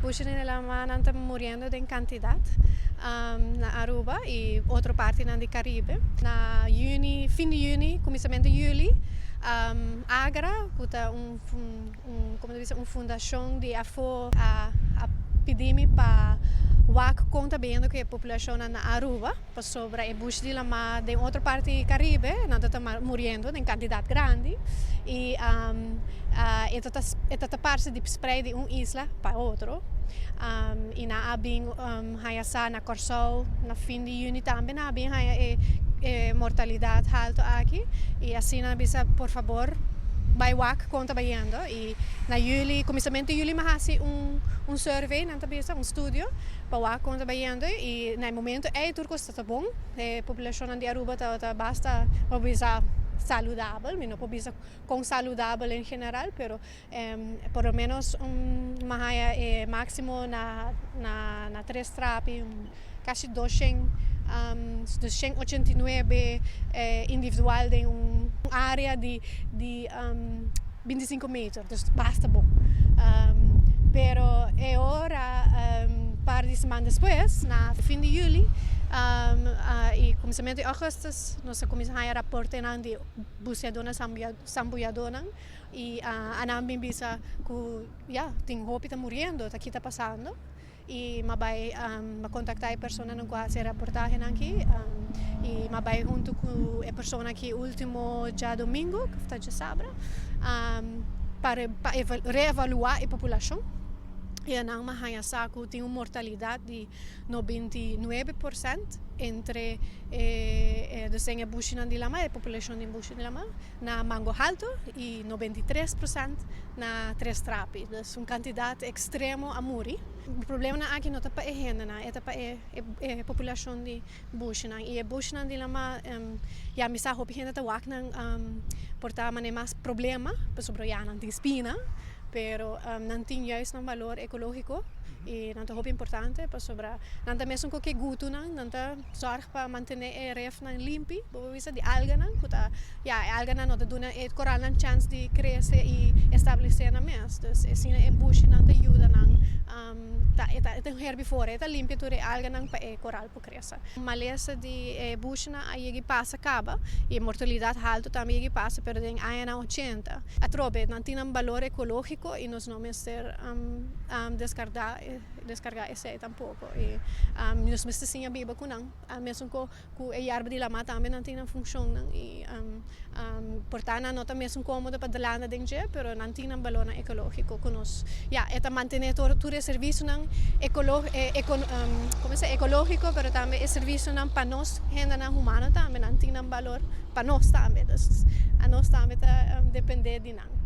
Bushi di lama ta muriendo den cantidad na Aruba y otro parti di Caribe. Na juni, fin di juni, cuminsamento di juli, Agra, cu ta un, con ta bisa, un fundacion di afo a pidi mi pa wak con ta bayendo cu e poblacion na Aruba, pasobra e bushi di lama di otro parti di Caribe, nan ta muriendo den cantidad grandi y e ta parti di spread di un isla pa otro. Y nan a bin haya sa na Corsou na fin di juni tambe nan a bin haya e mortalidad halto aki y asina bisa: "Por fabor, bay wak con ta bayendo." Y na juli, cuminsamento di juli, m'a hasi un survey, nan ta bisa, un estudio pa wak con ta bayendo y na momento ey tur cos ta bon. E poblacion di Aruba ta basta, por bisa, saludabel. Mi no por bisa con saludabel en general, pero por lo menos m'a haya maximo na Tres Trapi, casi 200, 289 individual den un area di 25 meter, dus basta bon. Pero e ora, par di siman despues, na fin di juli y cuminsamento di augustus, nos a cuminsa raporte di buceadonan, sambuyadonan y nan a bin bisa cu ya tin hopi ta muriendo, ta kico ta pasando. Y m'a bay m'a contacta e personanan cu a hasi reportahe aki y m'a bay hunto cu e persona aki ultimo diadomingo, cu ta diasabra, pa reevalua e poblacion. Y nan a haya sa cu tin un mortalidad di 99% entre e bushinan di lama, e poblacion di bushi di lama, na Mango Halto y 93% na Tres Trapi. Dus un cantidad extremo a muri. E problema aki no ta pa e hendenan, e ta pa e poblacion di bushinan. Y e bushinan di lama, ya mi sa hopi hende ta wak nan por ta mane mas problema, pasobra ya nan tin spina, pero nan tin juist un balor ecologico y nan ta hopi importante, pasobra nan ta mesun cu gutunan, nan ta zorg pa mantene e refnan limpi, bo bisa, di alganan, cu ta ya e alganan no ta duna e coralnan chance di crece y establece nan mes. Dus asina e bushinan ta yuda nan, ta e ta un herbivoro, e ta limpia tur e alganan pa e coral por crece. Malesa di bushinan a yega pasa caba y mortalidad halto tambe a yega pasa, pero den añanan 80. Atrobe, nan tin un balor ecologico y nos no mester descarga esey tampoco. Y nos mester siña biba cu nan, mesun cu e yerba di lama tambe nan tin un funcion nan y por ta nan no ta mesun comodo pa landa den dje, pero nan tin un balor ecologico cu nos ya e ta mantene tur e servicionan con ta ecologico, pero tambe e servicionan pa nos hendenan humano tambe nan tin un balor pa nos tambe. Dus nos tambe ta depende di nan.